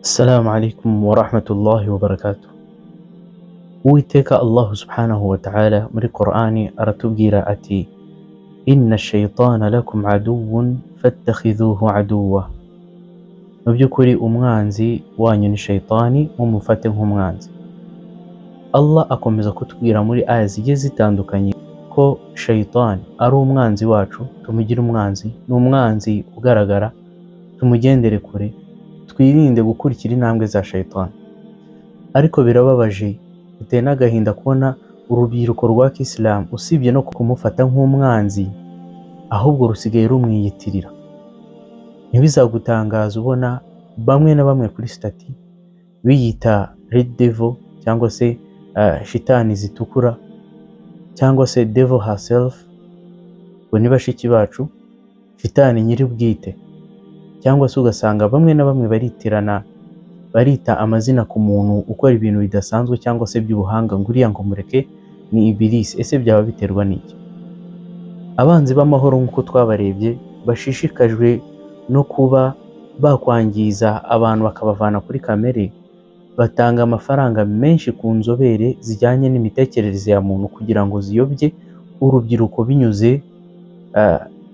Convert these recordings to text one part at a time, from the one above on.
Assalamu alaikum warahmatullahi wabarakatuh. Uwiteka Allahu subhanahu wa ta'ala muri Qur'ani aratubwira ati: "Inna shaytana lakum aduwwun fattakhidhuhu aduwwa." Mu by'ukuri umwanzi wanyu ni shaytani, mumufate nk'umwanzi. Allah akomeza kutubwira muri aya zigiye zitandukanye ko shaytani ari umwanzi wacu, tumugire umwanzi, ni umwanzi ugaragara, tumugendere kure, twirinde gukurikira intambwe za shaytani. Ariko birababaje, biteye n'agahinda kubona urubyiruko rwa kisilamu, usibye no kumufata nk'umwanzi, ahubwo rusigaye rumwiyitirira. Ntibizagutangaza ubona bamwe na bamwe kuri status biyita red devil cyangwa se shitani zitukura cyangwa se devil herself, ngo ni bashiki bacu, shitani nyir'ubwite, cyangwa se ugasanga bamwe na bamwe baritirana, barita amazina ku muntu ukora ibintu bidasanzwe cyangwa se by'ubuhanga, ngo uriya ngo mureke ni ibilisi. Ese byaba biterwa n'iki? Abanzi b'amahoro, nk'uko twabarebye, bashishikajwe no kuba bakwangiza abantu bakabavana kuri kamere, batanga amafaranga menshi ku nzobere zijyanye n'imitekerereze ya muntu kugira ngo ziyobye urubyiruko binyuze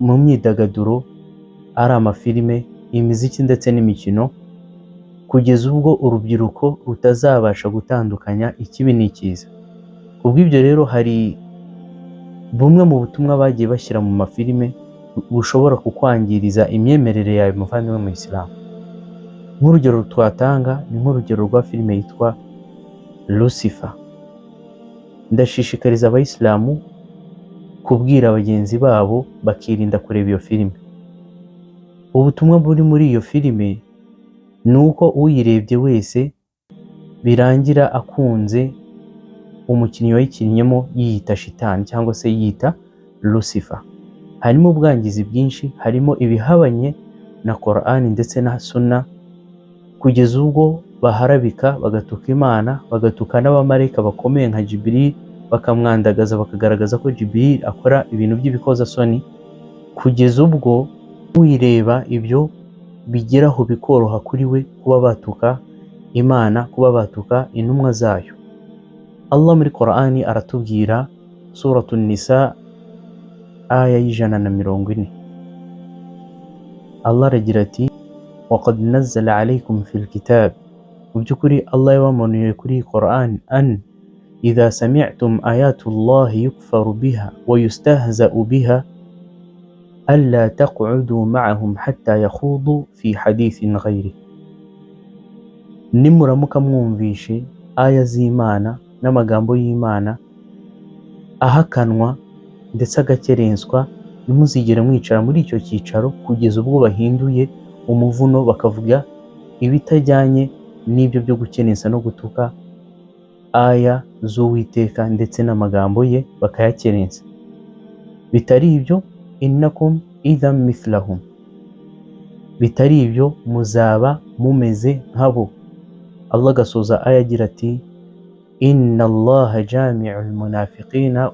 mu myidagaduro, ari amafilime, imiziki ndetse n'imikino, kugeza ubwo urubyiruko rutazabasha gutandukanya ikibi n'icyiza. Kubw'ibyo rero, hari bumwe mu butumwa bagiye bashyira mu mafilime bushobora kukwangiriza imyemerere yawe, muvandimwe mu Isilamu. Nk'urugero twatanga ni nk'urugero rwa filime yitwa Lucifer. Ndashishikariza abayisilamu kubwira bagenzi babo bakirinda kureba iyo filime. Ubutumwa buri muri iyo filime ni uko uyirebye wese birangira akunze umukinnyi wayikinnyemo yiyita shitani cyangwa se yiyita Lucifer. Harimo ubwangizi bwinshi, harimo ibihabanye na Korani ndetse na Suna, kugeza ubwo baharabika, bagatuka Imana, bagatuka n'abamarayika bakomeye nka Jibril, bakamwandagaza, bakagaragaza ko Jibril akora ibintu by'ibikozasoni, kugeza ubwo uyireba ibyo bigeraho bikoroha kuri we kuba batuka Imana, kuba batuka intumwa zayo. Allah muri Korani aratubwira, Suratu Nisa, aya y'140, Allah aragira ati: "Waqad nazzala alaykum fil kitab", mu by'ukuri Allah yabamanuye kuri Quran, "an idha sami'tum ayatullahi yukfaru biha wa yustahza'u biha alla taq'udu ma'ahum hatta yakhudu fi hadithin ghayri". Nimuramuka mwumvishe aya z'Imana n'amagambo y'Imana ahakanwa ndetse agakerenswa, ntimuzigere mwicara muri icyo cyicaro kugeza ubwo bahinduye umuvuno, bakavuga ibitajyanye n'ibyo byo gukerensa no gutuka aya z'Uwiteka ndetse n'amagambo ye bakayakerensa. Bitari ibyo, "innakum idhan mithlahum", bitari ibyo muzaba mumeze nkabo. Allah agasoza aya agira ati: "Inna Allaha jami'ul munafiqina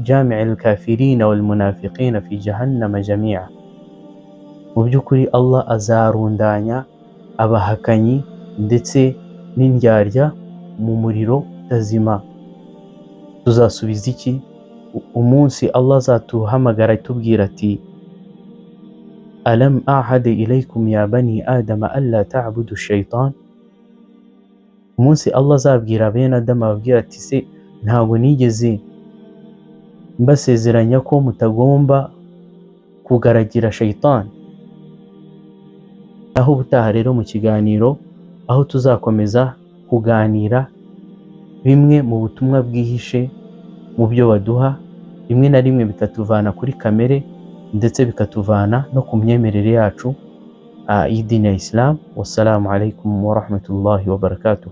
jami'ul kafirina wal munafiqina fi jahannama jami'a". Mu by'ukuri Allah azarundanya abahakanyi ndetse n'indyarya mu muriro utazima. Tuzasubiza iki umunsi Allah azatuhamagara atubwira ati: "Alam ahad ilaykum ya bani adama alla ta'budu shaitan"? Umunsi Allah azabwira bene Adamu, ababwira ati: "Se ntabwo nigeze mbasezeranya ko mutagomba kugaragira shayitani?" Naho ubutaha rero mu kiganiro, aho tuzakomeza kuganira bimwe mu butumwa bwihishe mu byo baduha, rimwe na rimwe bikatuvana kuri kamere ndetse bikatuvana no ku myemerere yacu y'idini ya Islam. Wassalamu alaikum warahmatullahi wabarakatuh.